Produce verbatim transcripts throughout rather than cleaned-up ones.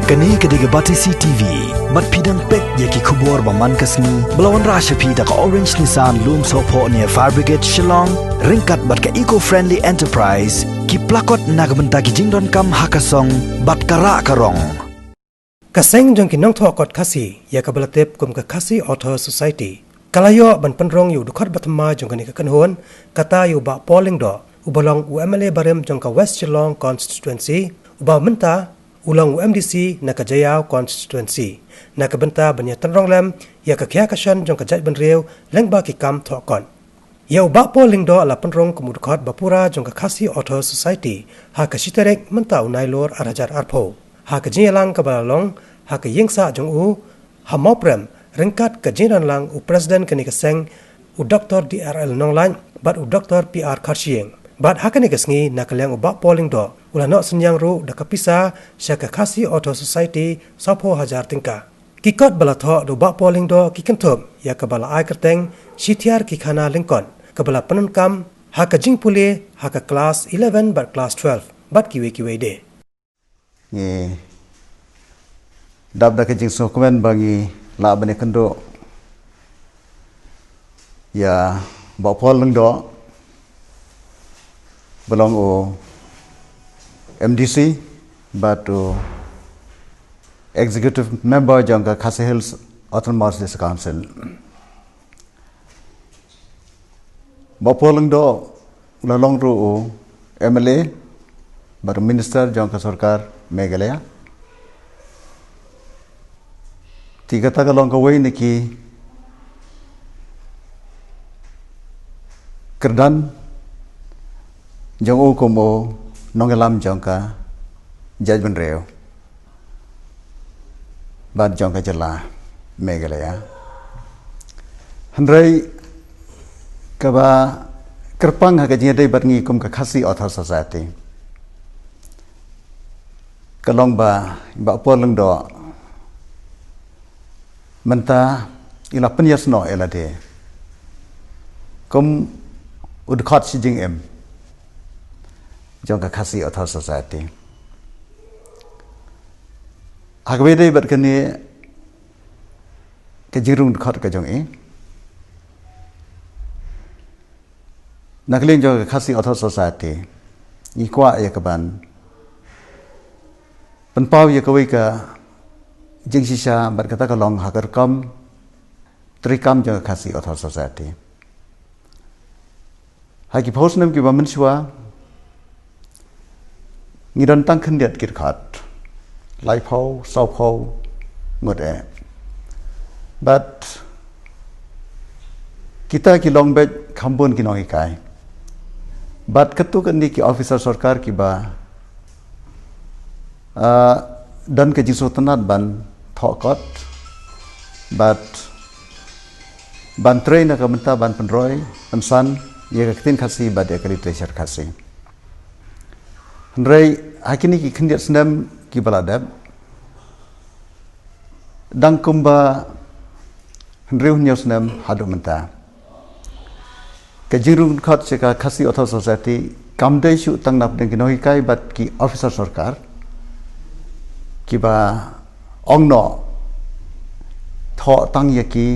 Kane ka dei ka Batesi T V. Bad phi dang peit ïa ki khubor ba man ka sngi ba la wanrah sha phi da ka Orange Nissan Lum Sohphoh near Fire Brigade Shillong, ryngkat bad ka Eco Friendly Enterprise, ki plakot na ka bynta ki jingdonkam ha ka song bad ka rah ka rong. Ka seng jong ki nongthoh kot Khasi, ïa kaba la tip kum ka Khasi Author Society, ka la ïoh ban pynrung ïa u dkhot ba thymmai jong kane ka kynhun, kata ïa u Bah Paul Lyngdoh, uba long u M L A barim jong ka West Shillong Constituency, uba mynta u long u M D C na ka Jaïaw Constituency, na ka bynta ban ïa tynrong lem ïa ka khia ka shon jong ka jaitbynriew lyngba ki kam thoh kot. Ïa u Bah Paul Lyngdoh la pynrung kum u dkhot ba pura jong ka Khasi Author Society ha ka shi tarik mynta u Nailur ar hajar arphew, ha ka jingïalang kaba la long ha ka ïingsah jong u ha Mawprem, ryngkat ka jingdon lang u President kane ka seng, u Doktor D R L Nonglait bad u Doktor P R Kharshiing. Bad ha kane ka sngi, na ka liang u Bah Paul Lyngdoh u la noh synñiang ruh da ka pisa sha ka Khasi Author Society sawphew hajar tyngka. Ki kot ba la thoh da u Bah Paul Lyngdoh ki kynthup ïa kaba la ai kyrteng Shithiar ki khana lyngkot, kaba la pyndonkam ha ka jingpule ha ka klas eleven bad klas twelve, bad kiwei kiwei de. Ngi dap da ka jingsngewkmen ba ngi lah ban ïakynduh ïa Bah Paul Lyngdoh, ba long u M D C bad u Executive Member jong ka Khasi Hills Autonomous District Council. Bah Paul Lyngdoh u la long ruh u M L A bad u Minister jong ka sorkar Meghalaya. Te kata ka long kawei na ki kyrdan jong u kum u nongïalam jong ka jaitbynriew bad jong ka jylla Meghalaya. Hynrei kaba kyrpang ha ka jingïadei bad ngi kum ka Khasi Author Society ka long ba, Bah Paul Lyngdoh mynta i la pynïasnoh ïa lade kum u dkhot shi jingim jong ka Khasi Author Society. Ha kaba ïadei bad kane ka jingrung dkhot ka jong i, na ka liang jong ka Khasi Author Society, ngi kwah ïa ka ban pynpaw ïa kawei ka jingshisha bad kata ka long ha ka rukom treikam jong ka Khasi Author Society. Ha ki phew snem kiba mynshuwa ngi don tang khyndiat ki dkhot, laiphew, sawphew ngut eh. Bad kita ki long beit kham bun ki nonghikai. Bad katto katne ki officer sorkar kiba, ah, don ka jingsngewtynnat ban thoh kot bad ban trei na ka bynta ban pynroi pynsan ïa ka ktien Khasi bad ïa ka literature Khasi. Hynrei ha kine ki khyndiat snem kiba la dep, dang kumba hynriew hynñiew snem haduh mynta, ka jingrung dkhot sha ka Khasi Author Society kam dei shuh tang napdeng ki nonghikai bad ki officer sorkar kiba ong noh thoh tang ïa ki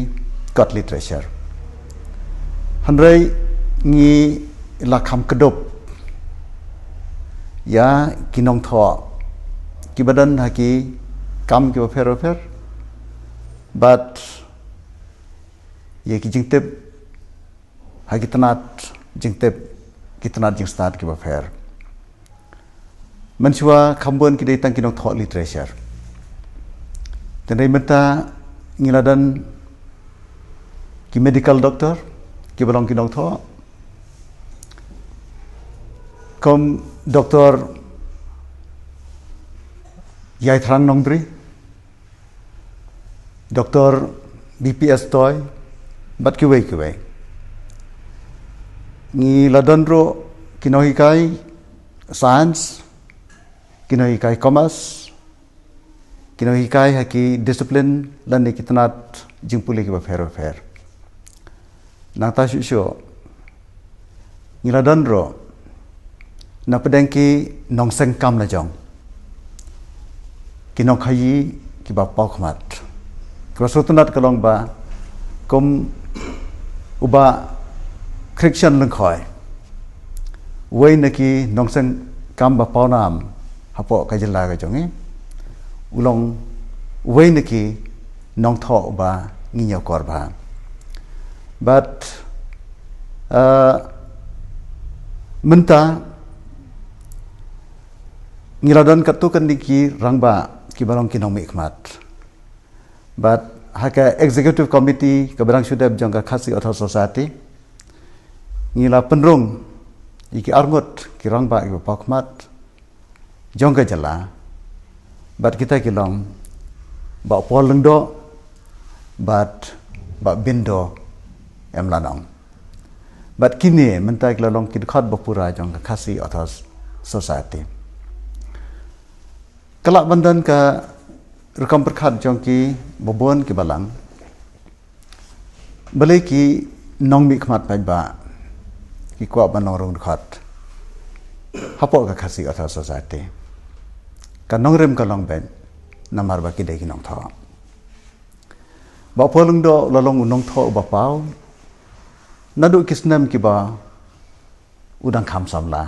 kot literature. Hynrei ngi la kham kdup ïa ki nongthoh kiba don ha ki kam kiba pher bapher bad ïa ki jingtip ha ki tnat jingtip, ki tnat jingstad kiba pher. Mynshuwa kham bun ki dei tang ki nongthoh literature. Te hynrei mynta ngi la don ki medical doctor kiba long ki nongthoh, kum Doktor Ïaithrang Nongbri, Doktor B P S Toi, bad kiwei kiwei. Ngi la don ruh ki nonghikai science, ki nonghikai commerce, ki nonghikai ha ki discipline lane ki tnat jingpule kiba pher bapher. Nangta shuh shuh ngi la don ruh napdeng ki nongseng kam lajong, ki nongkhaii kiba paw khmat. Kaba sngewtynnat ka long ba kum u Bah Christian Lyngkhoi, uwei na ki nongseng kam ba pawnam hapoh ka jylla ka jong ngi, u long uwei na ki nongthoh uba ngi ñiewkor bha. Bad, uh, mynta ngi la don katto katne ki rangbah kiba long ki nongmihkhmat. Bad ha ka executive committee kaba dang shu dep jong ka Khasi Authors Society, ngi la pynrung ïa ki arngut ki rangbah kiba paw khmat jong ka jylla. Bad kita ki long Bah Paul Lyngdoh bad Bah Bindo M Lanong. Bad kine mynta ki la long ki dkhot ba pura jong ka Khasi Authors Society. Ka lah ban don ka rukom pyrkhat jong ki ba bun ki balang. Balei ki nongmihkhmat paidbah ki kwah ban long rung dkhot hapoh ka Khasi Authors Society? Ka nongrim ka long beit namar ba ki dei ki nongthoh. Bah Paul Lyngdoh u la long u nongthoh uba paw naduh ki snem kiba u dang kham samla.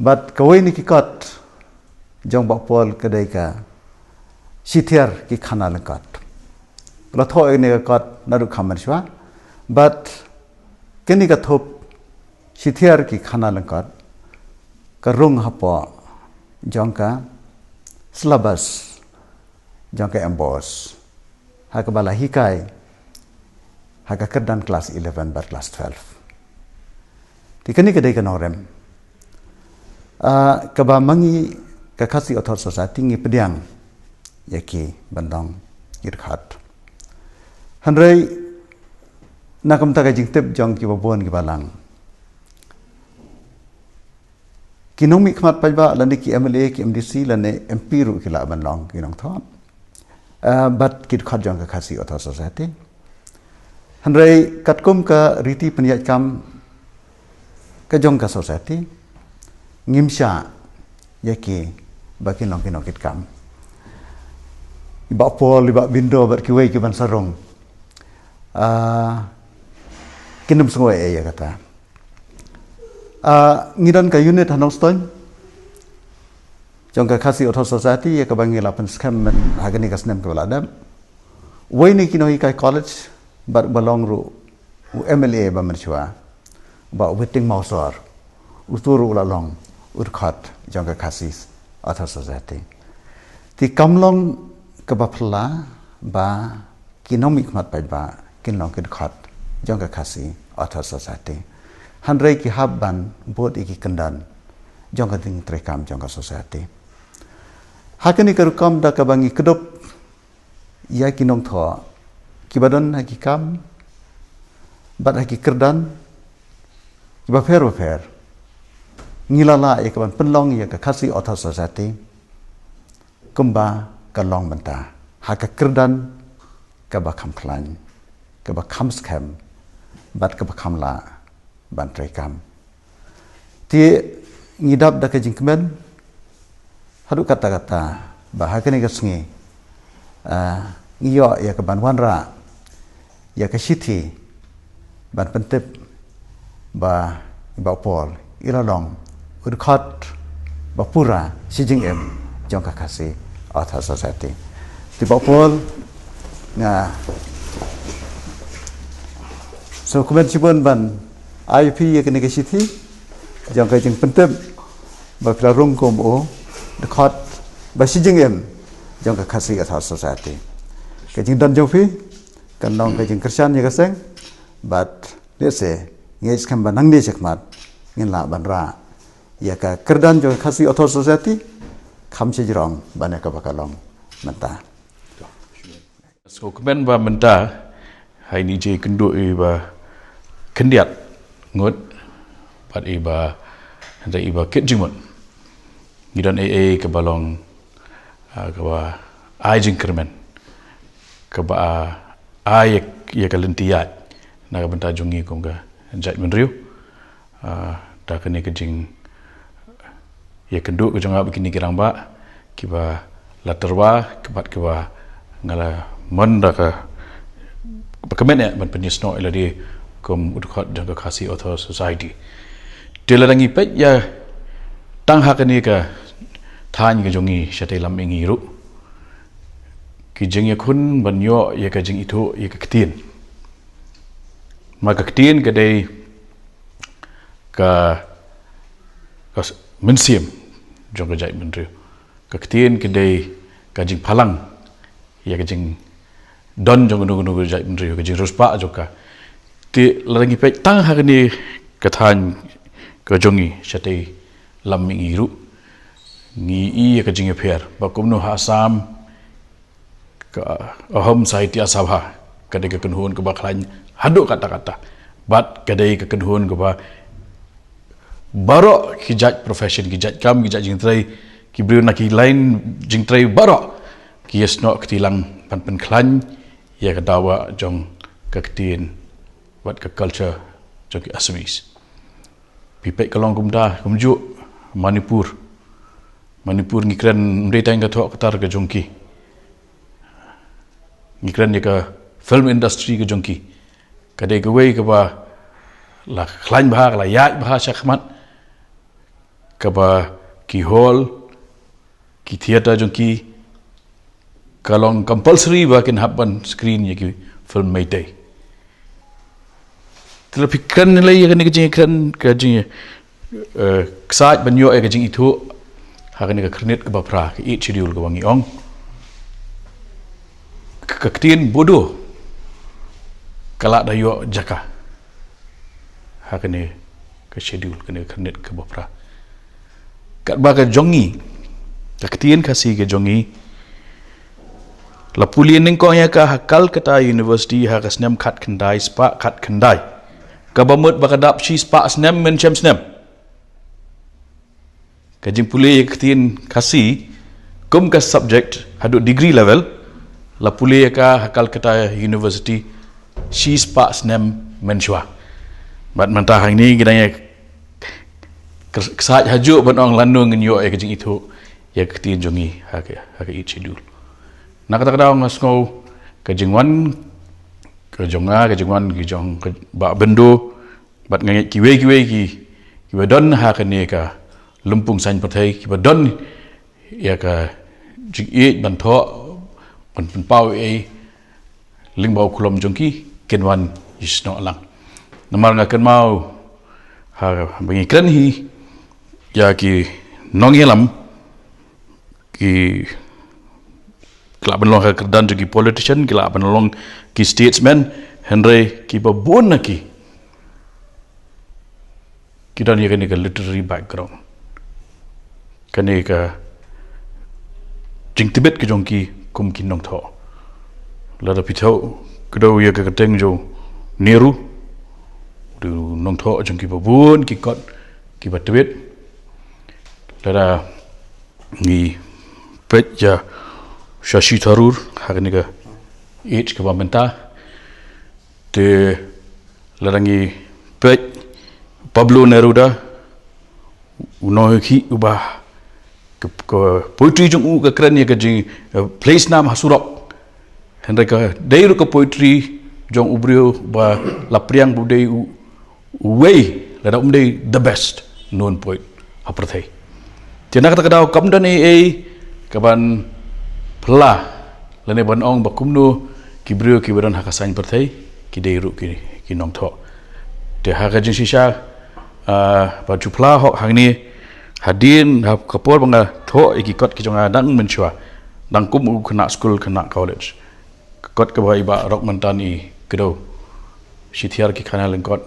Bad kawei na ki kot jong Bah Paul ka dei ka Shithiar ki khana lyngkot. U la thoh ïa kane ka kot naduh kham mynshuwa. Bad kane ka thup Shithiar ki khana lyngkot ka rung hapoh jong ka syllabus jong ka MBOSE, ha kaba la hikai ha ka kyrdan klas eleven bad klas twelve. Te kane ka dei ka nongrim, ah, kaba ma ngi ka Khasi Authors Society ngi pdiang ïa ki ban long ki dkhot. Hynrei na ka bynta ka jingtip jong kiba bun kiba lang, ki nongmihkhmat paidbah lane ki MLA, ki MDC lane MP ruh ki lah ban long ki nongthoh, ah, bad ki dkhot jong ka Khasi Authors Society. Hynrei katkum ka riti pynïaid kam ka jong ka society, ngim shah ïa ki ba kin long ki nongkitkam. I Bah Paul, i Bah Bindo bad kiwei ki ban sa rung, ah, kin ym sngew ei ei ïa kata. Ah, ngi don ka unit ha Nongstoiñ jong ka Khasi Authors Society ïa kaba ngi la pynskhem mynta ha kane ka snem kaba la dep. Uwei na ki nonghikai college bad ba long ruh u MLA ba mynshuwa, Bah Waiting Mawsor, utu ruh u la long u dkhot jong ka Khasi Authors Society. Te kam long kaba phylla ba ki nongmihkhmat paidbah kin long ki dkhot jong ka Khasi Authors Society. Hynrei ki hap ban bud ïa ki kyndon jong ka jingtreikam jong ka society. Ha kane ka rukom da kaba ngi kdup ïa ki nongthoh kiba don ha ki kam bad ha ki kyrdan kiba pher ba pher, ngi la lah ïa ka ban pynlong ïa ka Khasi Authors Society kumba ka long mynta, ha ka kyrdan kaba kham khlaiñ, kaba kham skhem bad kaba kham lah ban treikam. Te ngi dap da ka jingkmen haduh katta katta ba ha kane ka sngi, ah, ngi ïoh ïa ka ban wanrah ïa ka shithi ban pyntip ba i Bah Paul i la long u dkhot ba pura shi jingim jong ka Khasi Authors Society. Te Bah Paul, nga sngewkmen shibun ban ai phi ïa kane ka shithi jong ka jingpyntip ba phi la rung kum u dkhot ba shi jingim jong ka Khasi Authors Society. Ka jingdon jong phi kan long ka jingkyrshan ïa ka seng bad lehse ngi ngeit skhem ba nangne shakhmat ngin lah ban rah ïa ka kyrdan jong ka Khasi Authors Society kham shajrong ban ïa kaba ka long mynta. Sngewkmen ba mynta ha ine i jingïakynduh iba khyndiat ngut bad iba, hynrei iba kit jingmut, ngi don ei ei kaba long, ah, kaba ai jingkyrmen, kaba, ah, ai ïa, ïa ka lynti ïaid na ka bynta jong ngi kum ka jaitbynriew. Ah, da kane ka jingïakynduh ka jong nga bad kine ki rangbah kiba La tyrwa ka bad kaba nga la mon da kaba kmen eh ban pynïasnoh ïa lade kum u dkhot jong ka Khasi Author Society. Te lada ngi peit ïa tang ha kane ka thaiñ ka jong ngi shatei lam mihngi ruh, ki jingïakhun ban ïoh ïa ka jingithuh ïa ka ktien. Ma ka ktien ka dei ka, ka s-, mynsiem jong ka jaitbynriew. Ka ktien ka dei ka jingphalang ïa ka jingdon jong kano kano ka jaitbynriew, ka jingriewspah jong ka. Te lada ngi peit tang ha kane ka thaiñ ka jong ngi shatei lam mihngi ruh, ngi i ïa ka jingïapher ba kumno ha Assam ka Ahom Sahitya Sabha ka dei ka kynhun kaba khlaiñ haduh katta katta. Bad ka dei ka kynhun kaba baroh ki jait profession, ki jait kam, ki jait jingtrei, ki briew na ki line jingtrei baroh ki ïasnoh kti lang ban pynkhlaiñ ïa ka dawa jong ka ktien bad ka culture jong ki Assamese. Phi peit ka long kumta kumjuh Manipur. Manipur ngi kren ym dei tang ka thoh ka tar ka jong ki. Ngi kren ïa ka film industry ka jong ki. Ka dei kawei kaba la khlaiñ bha, ka la ïaid bha shakhmat, kaba ki hall, ki theatre jong ki ka long compulsory ba kin hap ban screen ïa ki film Meitei. Te lada phi kren lei ïa kane ka jingkren ka jing, eh, ksaid ban ïoh ïa ka jingithuh ha kane ka khyrnit kaba phra, ka Eighth Schedule kaba ngi ong. Ka, ka ktien Bodo ka la da ïoh jaka ha kane ka schedule, kane ka khyrnit kaba phra. Katba ka jong ngi, ka ktien Khasi ka jong ngi, la pule nyngkong ïa ka ha Calcutta University ha ka snem khatkhyndai spah khatkhyndai, kaba mut ba ka dap shispah snem mynshem snem. Ka jingpule ïa ka ktien Khasi kum ka subject haduh degree level, la pule ïa ka ha Calcutta University shispah snem mynshuwa. Bad mynta hangne ngi dang ïa ksaid hajuh ban ong lano ngin ïoh ïa ka jingithuh ïa ka ktien jong ngi ha ka, ha ka Eighth Schedule. Na kata ka daw nga sngew ka jingwan ka jong nga, ka jingwan ka jong ka Bah Bendo, bad nga ngeit kiwei kiwei ki, kiba don ha kane ka lympung saiñ pyrthei, kiba don ïa ka jingïeit ban thoh, ban pynpaw ei, lyngba u khulom jong ki, kin wan ïasnoh lang. Namar nga kynmaw ha ba ngi kren hi ïa ki nongïalam, ki ki lah ban long ha kyrdan jong ki politician, ki lah ban long ki statesman, hynrei kiba bun na ki ki don ïa kane ka literary background, kane ka jingtbit ka jong ki kum ki nongthoh. Lada phi thaw kdew ïa ka kyrteng jong Nehru, u dei u nongthoh jong kiba bun ki kot kiba tbit. Lada ngi peit ïa Shashi Tharoor ha kane ka age kaba mynta, te lada ngi peit Pablo Neruda, u nonghikai uba ka, ka poetry jong u ka kren ïa ka jing, eh, place nam ha surok. Hynrei ka dei ruh ka poetry jong u briew ba la pdiang ba u dei u, uwei lada um dei the best known poet ha pyrthei. Te na kata ka daw kam don ei ei kaban phla lane ban ong ba kumno ki briew kiba don ha ka saiñ pyrthei ki dei ruh ki, ki nongthoh. Te ha ka jingshisha, ah, ba ju phla hok hangne, hadien ha ka por ba nga thoh ïa ki kot ki jong nga dang mynshuwa, dang kum u khynnah skul khynnah college, ka kot kaba i Bah Rockmantan i kdew, Shithiar ki khana lyngkot,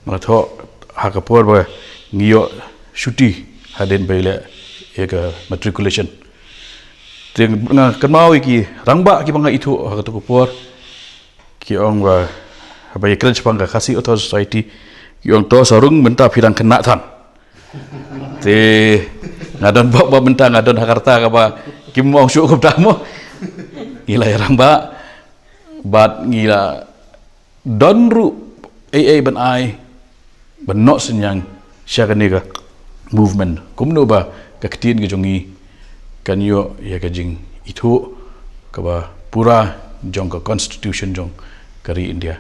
nga la thoh ha ka por ba ngi ïoh shuti hadien ba ïaleh ïa ka matriculation. Te nga kynmaw ïa ki rangbah kiba nga ithuh ha kato ka por, ki ong ba, haba ïakren shaphang ka Khasi Author Society, ki ong, "To sa rung mynta phi dang khynnah than." Te nga don bok ba mynta nga don ha ka rta kaba kim ong shuh kumta mo. Ngi la ïa rangbah bad ngi la don ruh ei ei ban ai ban noh synñiang sha kane ka movement, kumno ba ka ktien ka jong ngi kan ïoh ïa ka jing ithuh kaba pura jong ka constitution jong ka ri India.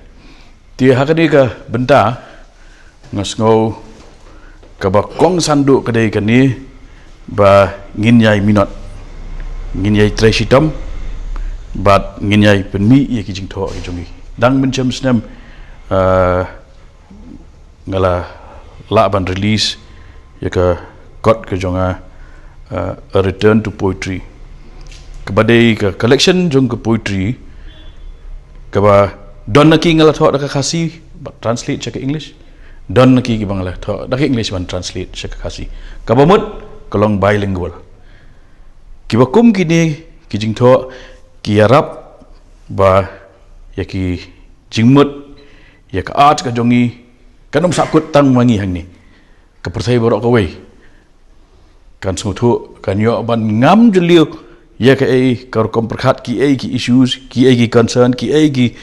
Te ha kane ka bynta nga sngew kaba kongsan duh ka dei kane ba ngin ïai minot, ngin ïai trei shitom bad ngin ïai pynmih ïa ki jingthoh ki jong ngi. Dang mynshem snem, ah, nga la lah ban release ïa ka kot ka jong nga, ah, A Return to Poetry, kaba dei ka collection jong ka poetry kaba don na ki nga la thoh da ka Khasi bad translate sha ka English, don na ki kiba nga la thoh da ka English ban translate sha ka Khasi, kaba mut ka long bilingual. Kiba kum kine ki jingthoh ki ïarap ba ïa ki jingmut, ïa ka art ka jong ngi kan ym sahkut tang ma ngi hangne. Ka pyrthei baroh kawei kan sngewthuh, kan ïoh ban ngam jylliew ïa kaei ka rukom pyrkhat, kiei ki issues, kiei ki concern, kiei ki,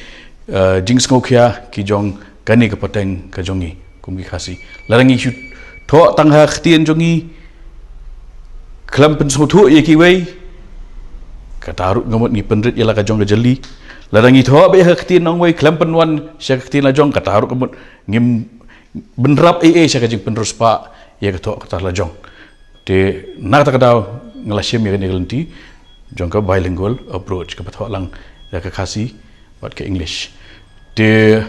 eh, jingsngewkhia ki jong kane ka pateng ka jong ngi kum ki Khasi. Lada ngi shu thoh tang ha ka ktien jong ngi khlem pynsngewthuh ïa kiwei, kata ruh ka mut ngi pynrit ïa la ka jong ka jali. Lada ngi thoh beit ha ka ktien nongwei khlem pynwan sha ka ktien la jong, kata ruh ka mut ngim bynrap ei ei sha ka jingpynriewspah ïa ka thoh kata la jong. Te na kata ka daw nga la shim ïa kane ka lynti jong ka bilingual approach, kaba thoh lang ïa ka Khasi bad ka English. Te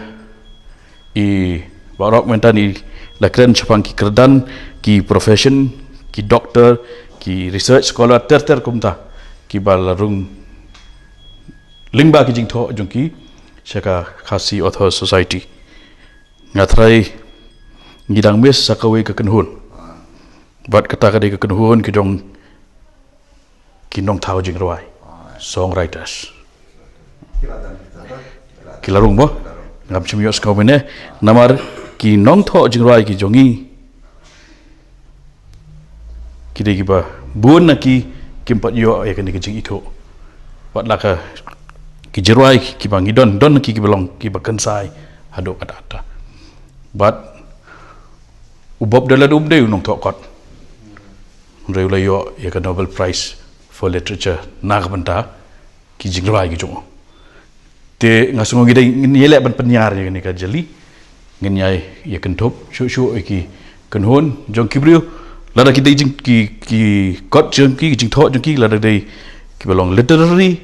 i baroh mynta ngi la kren shaphang ki kyrdan, ki profession, ki doctor, ki research scholar ter ter kumta kiba la rung lyngba ki jingthoh jong ki sha ka Khasi Authors Society. Nga tharai ngi dang miss sa kawei ka kynhun. Bad kata ka dei ka kynhun ki jong ki nongthaw jingrwai, songwriters. Ki la rung mo? Ngam shym ïohsngew mynne. Namar ki nongthoh jingrwai ki jong ngi ki dei kiba bun na ki kim pat ïoh ïa kane ka jingithuh. Bad la ka ki jingrwai kiba ngi don, don na ki kiba long kiba kynsai haduh katta katta. Bad u Bob Dylan um dei u nongthoh kot, hynrei u la ïoh ïa ka Nobel Prize for Literature na ka bynta ki jingrwai ki jong u. Te nga sngew ngi dei ngin ïaleh ban pynïar ïa kane ka jali, ngin ïai ïa kynthup shuh shuh ïa ki kynhun jong ki briew, lada ki dei jing ki, ki kot jong ki, ki jingthoh jong ki, lada dei kiba long literary,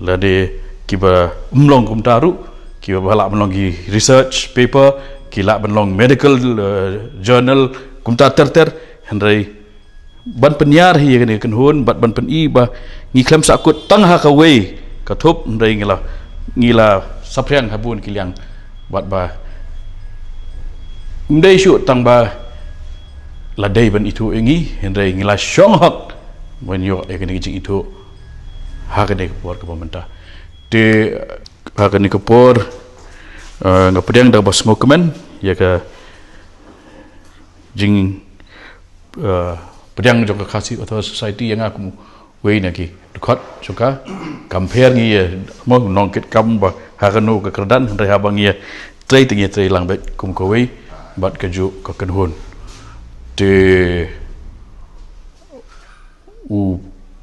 lada kiba ym long kumta ruh, kiba lah ban long ki research paper, ki lah ban long medical, eh, journal kumta ter ter, hynrei ban pynïar hi ïa kane ka kynhun bad ban pyni ba ngi khlem sahkut tang ha kawei ka thup, hynrei ngi la, ngi la saphriang ha bun ki liang bad ba ym dei shuh tang ba la dei ban ithuh ïa ngi, hynrei ngi la shong hok ban ïoh ïa kane ka jingithuh ha kane ka por kaba mynta. Te ha kane ka por, eh, nga pdiang da ba sngewkmen ïa ka jing, eh, pdiang jong ka Khasi Author Society ïa nga kum uwei na ki dkhot jong ka. Kam pher ngi ïa mo nongkitkam ba ha kano ka kyrdan, hynrei haba ngi ïa trei te ngi ïa trei lang beit kum kawei bad kajuh ka kynhun. Te u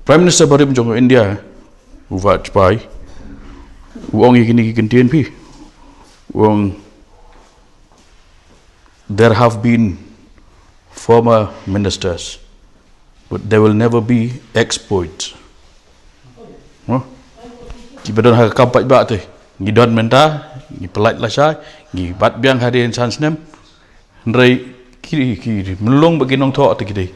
Prime Minister barim jong India, u Vajpayee, u ong ïa kine ki kyntien phi, u ong, "There have been former ministers, but there will never be ex-poets." Huh? Kiba don ha ka kam paidbah te ngi don mynta, ngi pyllait lashai, ngi bat biang hadien san snem. Hynrei ki, ki mlung ba ki nongthoh te ki dei,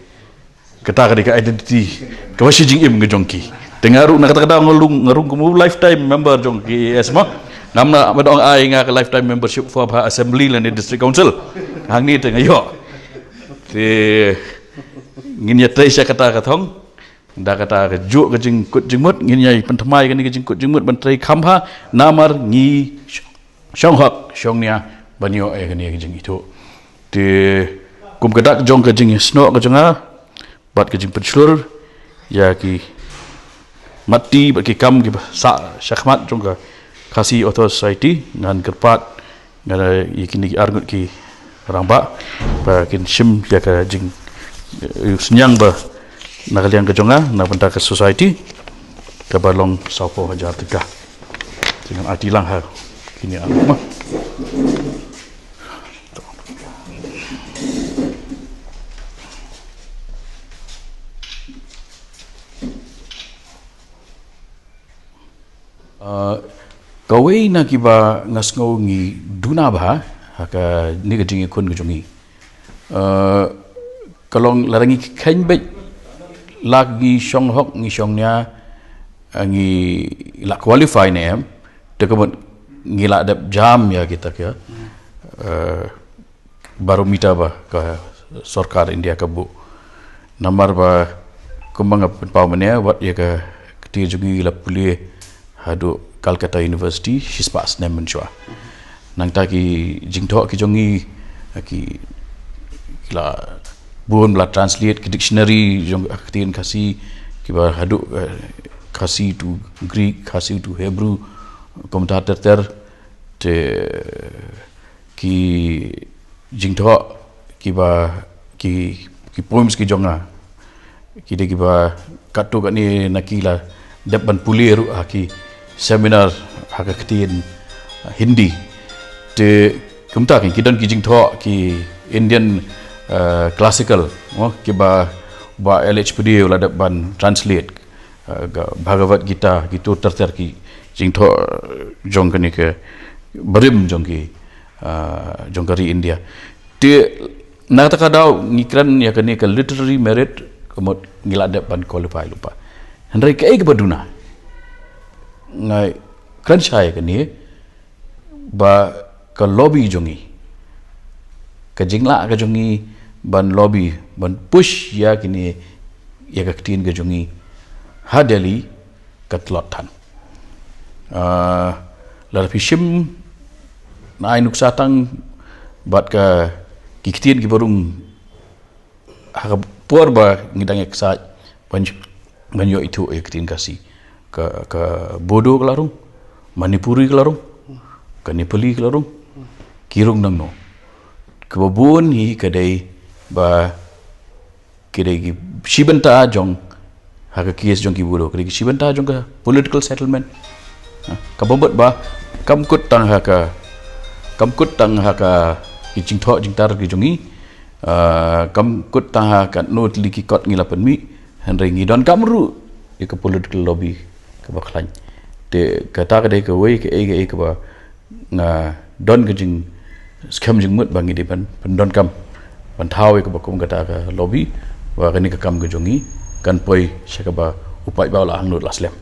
kata ka dei ka identity kaba shi jingim ka jong ki. Te nga ruh na kata ka daw nga rung, nga rung kum u lifetime member jong ki A S mo. Ngam lah ban ong ai nga ka lifetime membership for ha assembly lane district council. Hangne te nga ïoh. Te ngin ïa trei sha kata ka thong. Da kata kajuh ka jingkut jingmut ngin ïa pynthymmai kane ka jingkut jingmut ban trei kham bha namar ngi shong hok shong nia ban ïoh ïa kane ka jingithuh. Te kum ka dak jong ka jingsnoh ka jong nga bad ka jingpynshlur ïa ki matti bad ki kam kiba sah shakhmat jong ka Khasi Author Society, ngan kyrpad nga ïa kine ki arngut ki rangbah ba kin shim ïa ka jing, eh, synñiang ba na ka liang ka jong nga na bynta ka society. Kaba long sawphew hajar tyngka. Te ngan aiti lang ha kine ar ma. Uh, kawei na kiba nga sngew ngi duna bha ha kane ka jingïakhun ka jong ngi. Uh, ka long lada ngi kheiñ beit la ngi shong hok ngi shong nia, uh, ngi la qualify ne em, te ka mut ngi la dep jam ïa kita ka, uh, barometer ba ka sorkar India ka buh. Namar ba kumba nga pynpaw mynne, wat ïa ka ktien jong ngi la pule haduh Calcutta University shispah snem mynshuwa. Nangta ki jingthoh ki jong ngi ki, ki la bun ba la translate, ki dictionary jong ka ktien Khasi kiba haduh, eh, Khasi to Greek, Khasi to Hebrew, kumta ter ter. Te ki jingthoh kiba, ki, ki poems ki jong nga ki dei kiba katto katne na ki la dep ban pule ruh ha ki seminar ha ka ktien Hindi. Te kumta ki, ki don ki jingthoh ki Indian, eh, classical, oh, kiba Bah L H Pudi u la dep ban translate, eh, ka Bhagavad Gita, kitu ter ter ki jingthoh, eh, jong kane ka barim jong ki, eh, jong ka ri India. Te na kata ka daw ngi kren ïa kane ka literary merit, ka mut ngi la dep ban qualify lypa. Hynrei kaei kaba duna, nga kren shai ïa kane, ba ka lobby jong ngi, ka jinglah ka jong ngi ban lobby, ban push ïa kine, ïa ka ktien ka jong ngi ha Delhi, ka tlot than. Ah, lada phi shim na ai nuksa tang bad ka, ki ktien kiba rung ha ka por ba ngi dang ïa ksaid ban, ban ïoh ithuh ïa ka ktien Khasi. Ka, ka Bodo ka la rung, Manipuri ka la rung, ka Nepali ka la rung, ki rung nangno. Kaba bun hi ka dei ba ki dei ki shi bynta jong, ha ka case jong ki Bodo, ki dei ki shi bynta jong ka political settlement. Ha, kaba mut ba kam kut tang ha ka, kam kut tang ha ka ki jingthoh jingtar ki jong ngi, ah, kam kut tang ha katno tylli ki kot ngi la pynmih, hynrei ngi donkam ruh ïa ka political lobby kaba khlaiñ. Te kata ka dei kawei kaei kaei kaba nga don ka jingskhem jingmut ba ngi dei ban pyndonkam ban thaw ïa kaba kum kata ka lobby, ba kane ka kam ka jong ngi kan poi sha kaba u paidbah u la hangnud la slem.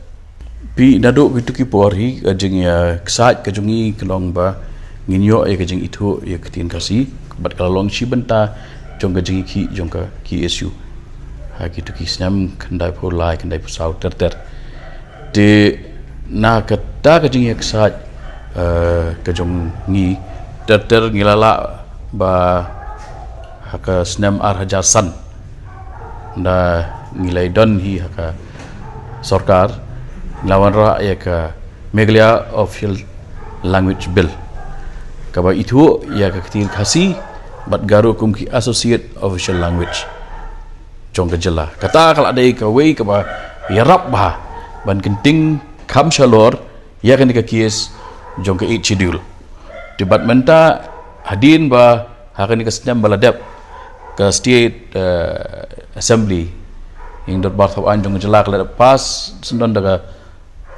Phi, naduh kitu ki por hi, ka jingïaksaid ka jong ngi ka long ba ngin ïoh ïa ka jingithuh ïa ka ktien Khasi, bad ka la long shi bynta jong ka jingïakhih jong ka K S U ha kitu ki snem khyndai phew lai, khyndai phew saw ter ter. Te na kata ka jingïaksaid, eh, ka jong ngi ter ter ngi la lah ba ha ka snem ar hajar san, nda ngi la ïadon hi ha ka sorkar, ngi la wanrah ïa ka Meghalaya Official Language Bill, kaba ithuh ïa ka ktien Khasi bad Garo kum ki associate official language jong ka jylla. Kata ka la dei kawei kaba ïarap bha ban kynting kham shalor ïa kane ka case jong ka Eighth Schedule. Te bad mynta, hadien ba ha kane ka snem ba la dep, ka State, eh, Assembly, ïing dorbar thaw aiñ jong ka jylla, ka la dep pass syndon da ka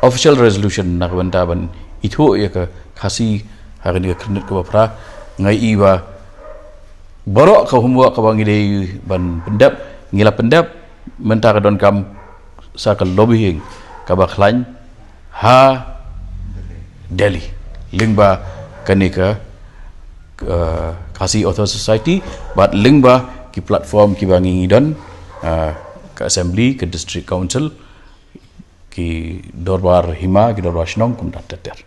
official resolution na ka bynta ban ithuh ïa ka Khasi ha kane ka khyrnit kaba phra. Nga i ba baroh ka homework kaba ngi dei ban pyndep, ngi la pyndep. Mynta ka donkam sa ka lobbying kaba khlaiñ ha Delhi lyngba kane ka, eh, Khasi Authors Society, bad lyngba ki platform kiba ngi ngi don, eh, ka Assembly, ka District Council, ki dorbar hima, ki dorbar shnong, kumta ter ter.